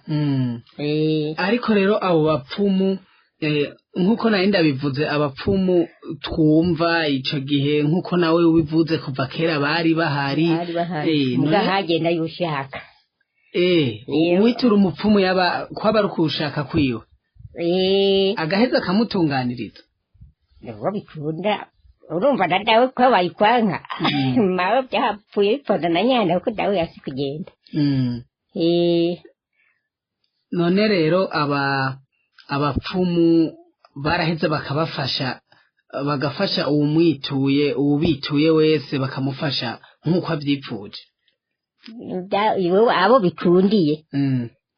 S3: Ariko rero abo bapfumu nkuko nari ndabivuze, abapfumu twumva ico gihe nkuko nawe ubivuze kuva kera bari bahari.
S5: Muga hagenda yushaka.
S3: Uwitura umupfumu yaba kwaba ari ukushaka kwiwe. Agaheza akamutunganiriza.
S5: Nabo bikunda. Urumva na dawe ko bayikwanka mawe byapfuye bipfana na nyana kuko dawe yasi kugenda.
S3: None rero abapfumu baraheze bakabafasha, bagafasha uwumwituye, uwubituye wese bakamufasha nk'uko abyipfuje.
S5: Abo bikundiye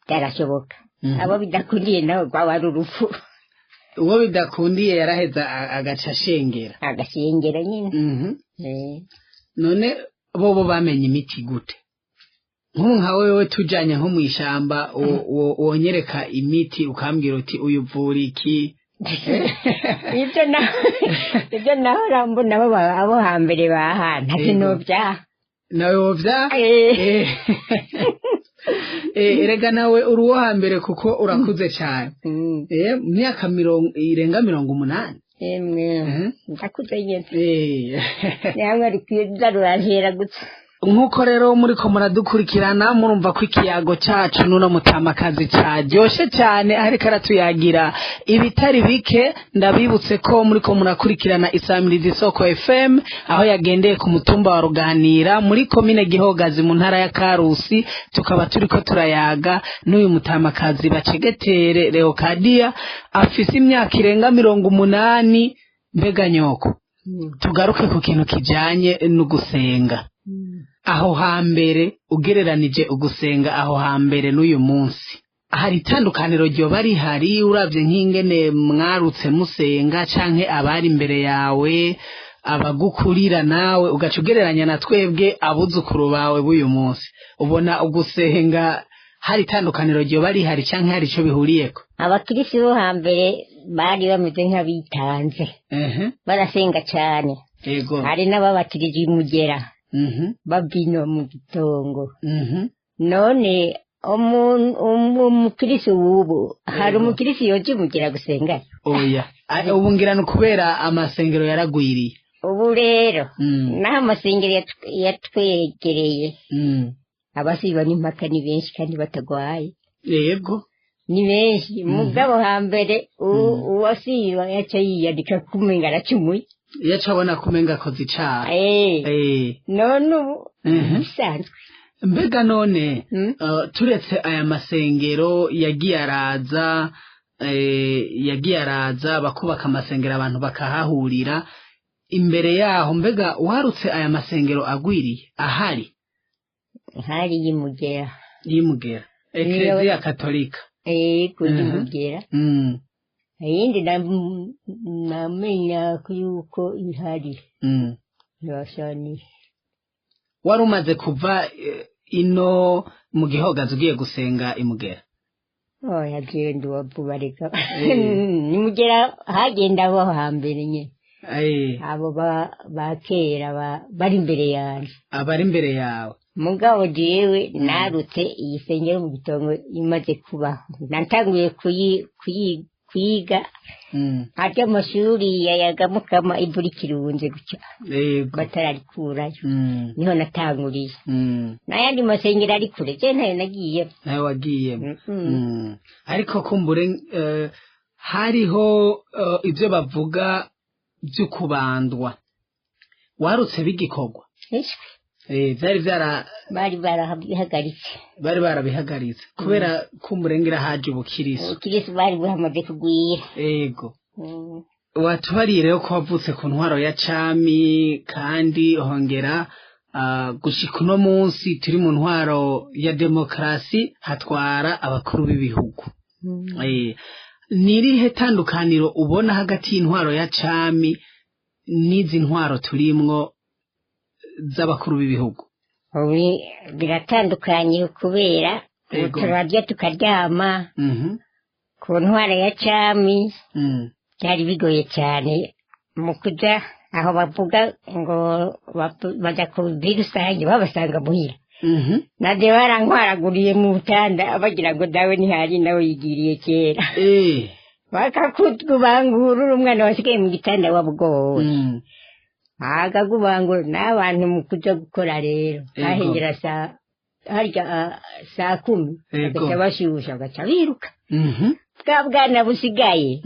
S5: byarashoboka, abo bidakundiye nawe rwaba ari urupfu.
S3: Uwo bidakundiye yaraheza agaca ashengera.
S5: Agashengera nyine.
S3: None bobo bamenye imiti gute? Nk'ubu nka wewe tujanye nko mw'ishamba wonyereka imiti ukambwira uti uyu uvura iki?
S5: Ibyo nahora mbona abo hambere bahana sinobyaha.
S3: Nawe wovya? Erega nawe uri uwo hambere kuko urakuze cyane. Myaka irenga 80.
S5: Emwe ndakuze nyene. Namwe ari kwizarurahera gutse.
S3: Nkuko rero muriko muradukurikirana murumva ko ikiyago cacu nuno mutamakazi caryoshe cyane, ariko aratuyagira ibitari bike. Ndabibutse ko muriko murakurikirana Isamirizi Isoko FM, aho yagendeye ku mutumba wa Ruganira muri komine Gihogazi mu ntara ya Karusi. Tukaba turiko turayaga n'uyu mutamakazi Bacegetere Leocadia, afise imyaka irenga 80. Mbega nyoko, tugaruke ku kintu kijanye no gusenga. Aho hambere ugereranije ugusenga aho hambere n'uyu munsi, hari itandukaniro ryoba rihari uravye nk'ingene mwarutse musenga canke abari imbere yawe abagukurira nawe ugaca ugereranya na twebwe abuzukuru bawe b'uyu munsi, ubona ugusenga hari itandukaniro ryoba rihari canke hari ico bihuriyeko?
S5: Abakirisi bo hambere bari bameze nk'abitanze, barasenga cane.
S3: Yego.
S5: Hari n'ababatirije imugera babino mu gitongo. None umukirisi w'ubu hari umukirisi yoje imugera gusenga?
S3: Oya, ubu ngira ni kubera amasengero yaragwiriye.
S5: Ubu rero naho amasengero yatwegereye, abasiba n'impaka ni benshi kandi batagwaye.
S3: Yego,
S5: ni benshi. Mugabo hambere uwasiba yaca yiyandika kumenga aracumuye,
S3: yaca abona kumenga akoze icaha.
S5: None ubu bisanzwe.
S3: Mbega none turetse aya masengero yagiye araza, bakubaka amasengero abantu bakahahurira, imbere yaho mbega uharutse aya masengero agwiriye ahari?
S5: Hari y'Imugera.
S3: Y'Imugera, Eklezia Katolika.
S5: Yego, y'Imugera. Iyindi namenya yuko ihari ntibashaniye.
S3: Wari umaze kuva ino mu Gihogazi ugiye gusenga Imugera?
S5: Oya, jewe ndi uwa vuba reka. Nimugera hagenda abo hambere nyene, abo ba kera bari imbere yanje.
S3: Abari imbere yawe.
S5: Mugabo jewe narutse iyi sengero mu gitongo imaze kubaho, natanguye kuyiga harya amashuri yayagamukama imvura ikirunze gutya batararikurayo, niho natanguriye. N'ayandi masengero ari kure je ntayo nagiye.
S3: Nayo wagiye. Ariko kumbure hariho ibyo bavuga byo kubandwa, warutse bigikorwa? Byari
S5: bari barabihagaritse.
S3: Bari barabihagaritse kubera kumurengera haje ubukirisu.
S5: Ubukirisu bari buhamaze kugwira.
S3: Yego. Watubariye rero ko wavutse ku ntwaro ya cami, kandi hongera gushika uno munsi turi mu ntwaro ya demokarasi, hatwara abakuru b'ibihugu. Nirihe tandukaniro ubona hagati y'intwaro ya cami n'izi ntwaro turimwo z'abakuru b'ibihugu?
S5: Biratandukanye kubera turarya tukaryama. Ku ntwaro ya cami byari bigoye cyane mu kuja aho bavuga ngo baja ku rusange babasanga muhira. Nade barantwaraguriye mu butanda bagira ngo dawe ntihari, nawe yigiriye kera. Bakakutubangurura umwana wasigaye mu gitanda wabugowe. Agagubangura n'abantu mu kuja gukora rero hahengera harya saa 10 bagaca bashusha bagaca biruka. Bwa bwana busigaye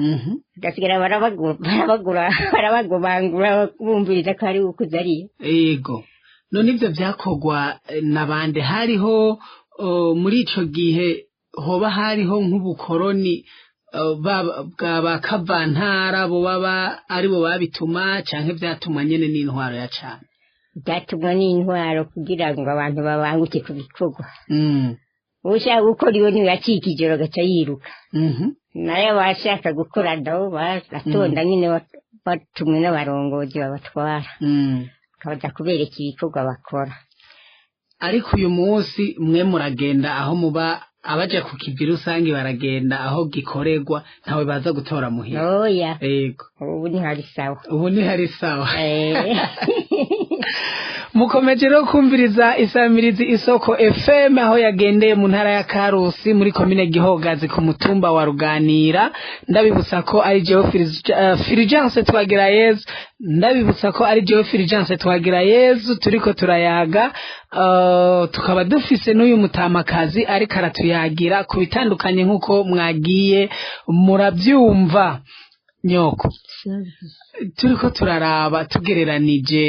S5: gasigara barabagura barabagobangura bumviriza ko ari ukuze ariyo.
S3: Ego, none ivyo vyakorwa na bande? Hariho muri ico gihe hoba hariho nk'ubukoroni bwa ba kavantara bo baba aribo babituma, canke vyatumwa nyene n'intwaro ya cane?
S5: Byatumwa n'intwaro kugira ngo abantu babanguke ku bikorwa. Ushaka gukora iwe niwe yacika ijoro agaca yiruka. Nayo abashaka gukora nabo baratonda nyine batumwe n'abarongozi babatwara, bakabaza kubereka ibikorwa bakora.
S3: Ariko uyu munsi mwe muragenda aho muba, abaja ku kivi rusange baragenda aho gikorerwa, ntawe baza gutora muhira?
S5: Oya.
S3: Ego.
S5: Ubu ntihari sawa.
S3: Ubu ntihari sawa. Mukomeje rero kumviriza isamirizi Isoko FM aho yagendeye mu ntara ya Karusi muri komine Gihogazi ku mutumba wa Ruganira. Ndabibutsa ko ari jewe Fulgence Twagirayezu, ndabibutsa ko ari jewe Fulgence Twagirayezu turiko turayaga, tukaba dufise n'uyu mutamakazi ariko aratuyagira ku bitandukanye nk'uko mwagiye murabyumva. Nyoko, turiko turaraba tugereranije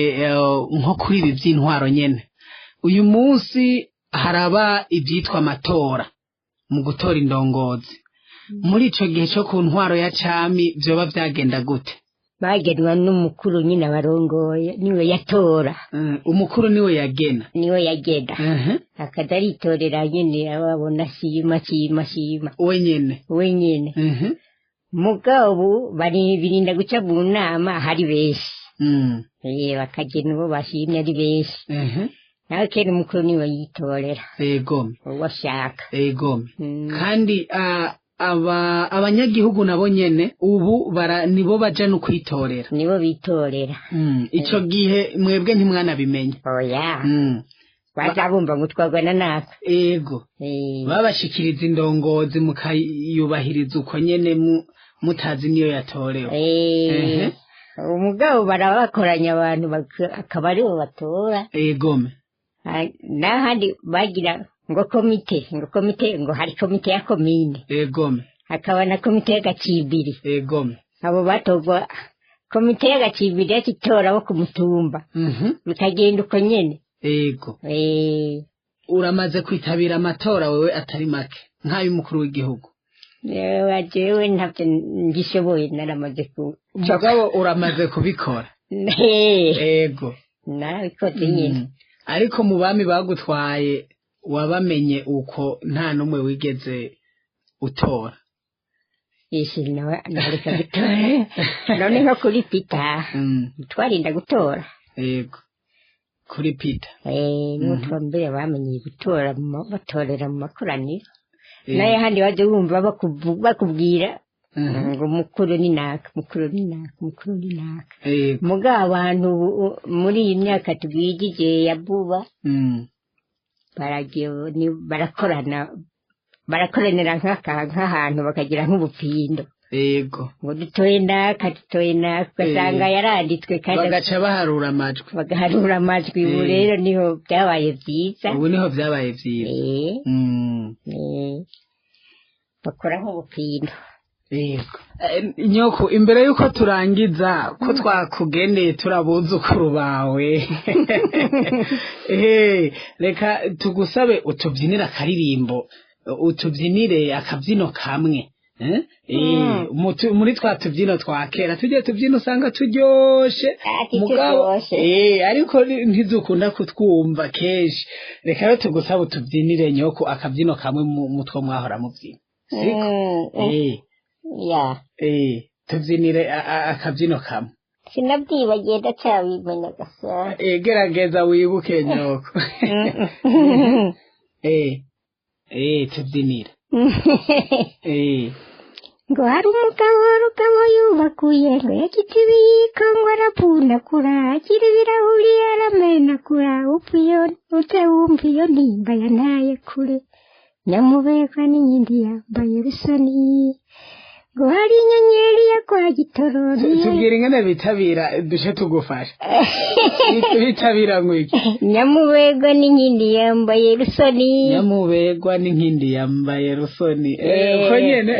S3: nko kuri ibi by'intwaro nyene, uyu munsi haraba ibyitwa amatora mu gutora indongozi. Muri ico gihe cyo ku ntwaro ya cami vyoba vyagenda gute?
S5: Bagenwa n'umukuru nyine abarongoye, niwe yatora.
S3: Umukuru niwe yagena?
S5: Niwe yagena. Akaza aritorera nyine ababona shima shima shima.
S3: We nyene?
S5: We nyene. Mugabo birinda guca mu nama hari benshi. Bakagena uwo bashimye ari benshi. Nawe kera umukuru niwe yitorera.
S3: Ego.
S5: Uwo ashaka.
S3: Ego. Kandi abanyagihugu nabo nyene ubu nibo baja no kwitorera.
S5: Nibo bitorera.
S3: Ico gihe mwebwe ntimwanabimenye?
S5: Oya. Baza bumva ngo twagwana naka.
S3: Ego. Babashikiriza indongozi mukayubahiriza uko nyene mutazi niyo yatorewe.
S5: Umugabo barabakoranya abantu akaba aribo batora.
S3: Egome.
S5: N'ahandi bagira ngo komite, ngo komite, ngo hari komite ya komine.
S3: Egome.
S5: Hakaba na komite y'agacimbiri.
S3: Egome.
S5: Abo batorwa komite y'agacimbiri yakitora bo ku mutumba. Bikagenda uko nyene.
S3: Ego. Uramaze kwitabira amatora wewe atari make nk'ay'umukuru w'igihugu?
S5: Yewe, jewe ntabyo ngishoboye, naramaze ku
S3: Mugabo uramaze kubikora? Ego.
S5: Narabikoze nyine.
S3: Ariko mu bami bagutwaye wabamenye uko nta n'umwe wigeze utora?
S5: Ishi nawe nareka gutora. None nko kuri Peter twarinda gutora.
S3: Ego. Kuri Peter.
S5: Niho twambere bamenye gutora, batorera mu makoraniro. Naye handi waje wumva bakubwira ngo mukuru ni naka, mukuru ni naka, mukuru ni naka. Mugabo abantu muri iyi myaka tugwijije ya buba baragiye barakorana, barakoranira nk'ahantu bakagira nk'ubupindo.
S3: Ego.
S5: Ngo dutoye naka, dutoye naka, ugasanga yaranditswe kandi
S3: bagaca baharura amajwi.
S5: Bagaharura amajwi. Ubu rero niho byabaye byiza.
S3: Ubu niho byabaye byiza.
S5: Bakora nk'ubupindo.
S3: Yego. Nyoko, imbere yuko turangiza ko twakugendeye turabuzukuru bawe, reka tugusabe utubyinire akaririmbo, utubyinire akabyino kamwe. Muri twa tubyino twa kera tujye tubyino usanga turyoshe mugabo, ariko ntizukunda kutwumva kenshi. Reka rero tugusabe utubyinire nyoko akabyino kamwe mutwo mwahora mubyina. Siko?
S5: Ya.
S3: Tubyinire akabyino kamwe.
S5: Sinabyibagiye ndacyabimenya gasa.
S3: Gerageza wibuke nyoko. Tubyinire.
S5: Ngo hari umugabo rugabo yubakuye, ngo yakita ibiyiko ngo arapundakura, akira ibirahuri aramenakura, upfa ute wumva iyo ntimba yantaye kure, nyamubekwa n'inkindi yambaye rusoni. Ngo hari inyenyeri yo kwa Gitoro.
S3: Tubwira ingene bitabira duce tugufasha. Bitabira ngwiki?
S5: Nyamubegwa n'inkindi yambaye rusoni.
S3: Nyamubegwa n'inkindi yambaye rusoni. Uko nyene.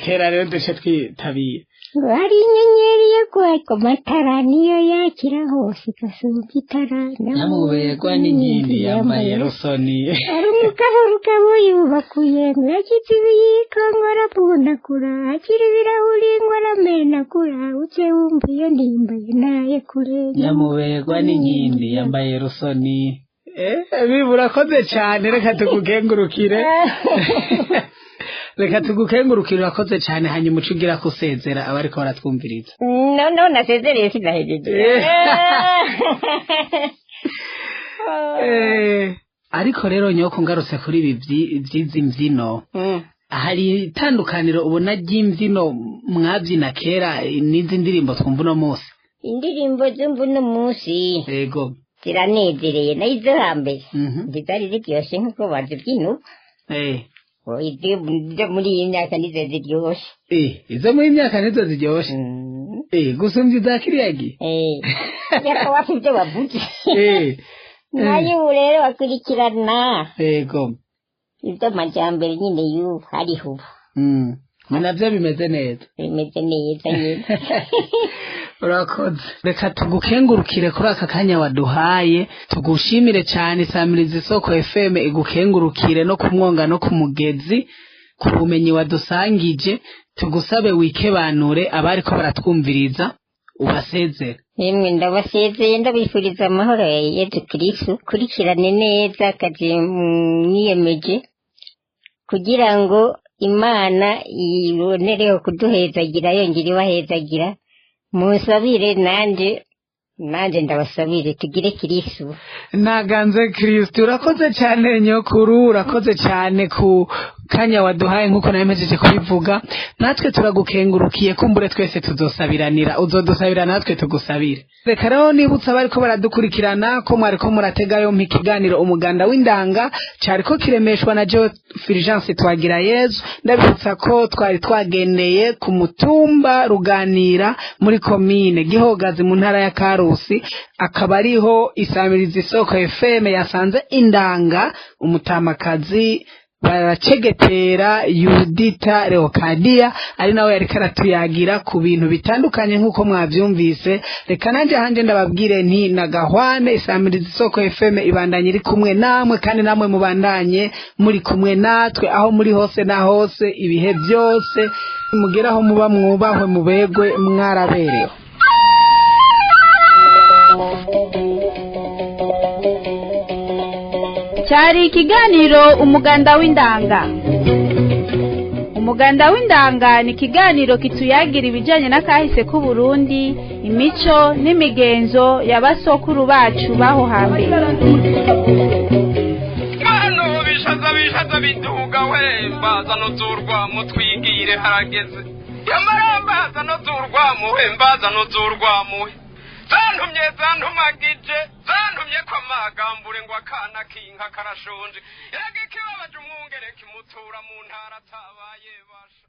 S3: Tera rero duce twitabira.
S5: Ngo hari inyenyeri yo kwa matara niyo yakira hose igasumba itara.
S3: Nyamubegwa n'inkindi yambaye rusoni.
S5: Ari umugabo rugabo yubakuye ngo yakize ibiyiko ngo arabunagura, akira ibirahuri ngo aramenagura, uce wumva iyo ndimba naye kure.
S3: Nyamubegwa n'inkindi yambaye rusoni. Urakoze cyane, reka tugukengurukire. Reka tugukengurukire, urakoze cyane. Hanyuma uce ugira kusezera abariko baratwumviriza.
S5: No nasezereye sinahejeje.
S3: Ariko rero nyoko, ngarutse kuri ibi vy'izi mvyino, hari itandukaniro ubona ry'imvyino mwabyina kera n'izi ndirimbo twumva uno munsi?
S5: Indirimbo zumva uno munsi
S3: yego
S5: ziranezereye, nayo izo hambere ntizari ziryoshe nk'uko bazibyina ubu. Izo muri iyi myaka nizo ziryoshe.
S3: Izo muri iyi myaka nizo ziryoshe gusumvya iza kiriya gihe.
S5: Yaka ibyo bavuze nayo ubu rero bakurikirana
S3: yego
S5: ibyo amajyambere nyine y'ubu hariho ubu.
S3: Navyo bimeze neza.
S5: Bimeze neza nyine.
S3: Urakoze. Reka tugukengurukire kuri aka kanya waduhaye, tugushimire cyane. Isamiriza Isoko FM igukengurukire no kumwonga no ku mugezi ku bumenyi wadusangije. Tugusabe wikebanure abariko baratwumviriza, ubasezere.
S5: Yemwe, ndabasezeye, ndabifuriza amahoro ya Yezu Kristu. Kurikirane neza akazi mwiyemeje kugira ngo Imana ibonereho kuduhezagira, yongera ibahezagira. Musabire nanje, nanje ndabasabire tugire Kristu.
S3: Naganze Kristu. Urakoze cyane nyokuru, urakoze cyane ku kanya waduhaye. Nkuko namejeje kubivuga, natwe turagukengurukiye. Kumbure twese tuzosabiranira, uzodusabira natwe tugusabire. Reka rero nibutsa abariko baradukurikirana ko mwariko muratega yompi ikiganiro Umuganda w'Indanga, cariko kiremeshwa na Jewe Fulgence Twagira Yezu. Ndabibutsa ko twari twagendeye ku mutumba Ruganira muri komine Gihogazi mu ntara ya Karusi, akaba ariho Isamiriza Isoko FM yasanze indanga umutamakazi Baracegetera Yudita Leokadia, ari nawe yariko aratuyagira ku bintu bitandukanye nk'uko mwavyumvise. Reka nanje hanje ndababwire nti nagahwane. Isamiriza Isoko FM ibandanye iri kumwe namwe, kandi namwe mubandanye muri kumwe natwe aho muri hose na hose ibihe byose. Mugeraho muba mwubahwe, mubegwe, mwaraberewe.
S4: Cyari ikiganiro Umuganda w'Indanga. Umuganda w'Indanga ni ikiganiro kituyagira ibijyanye n'akahise k'Uburundi, imico n'imigenzo y'abasokuru bacu baho hambere.
S2: Hano bishaza bishaza biduga we, mbaza nuzurwa mutwigire harageze. Yamara mbaza nuzurwa muhe, mbaza nuzurwa muhe. Zantumye zantumagije, zantumye ko amagambure ngo akana k'inka karashonje. Erega ikibabaje umwungere kimutura mu ntara atabaye basha.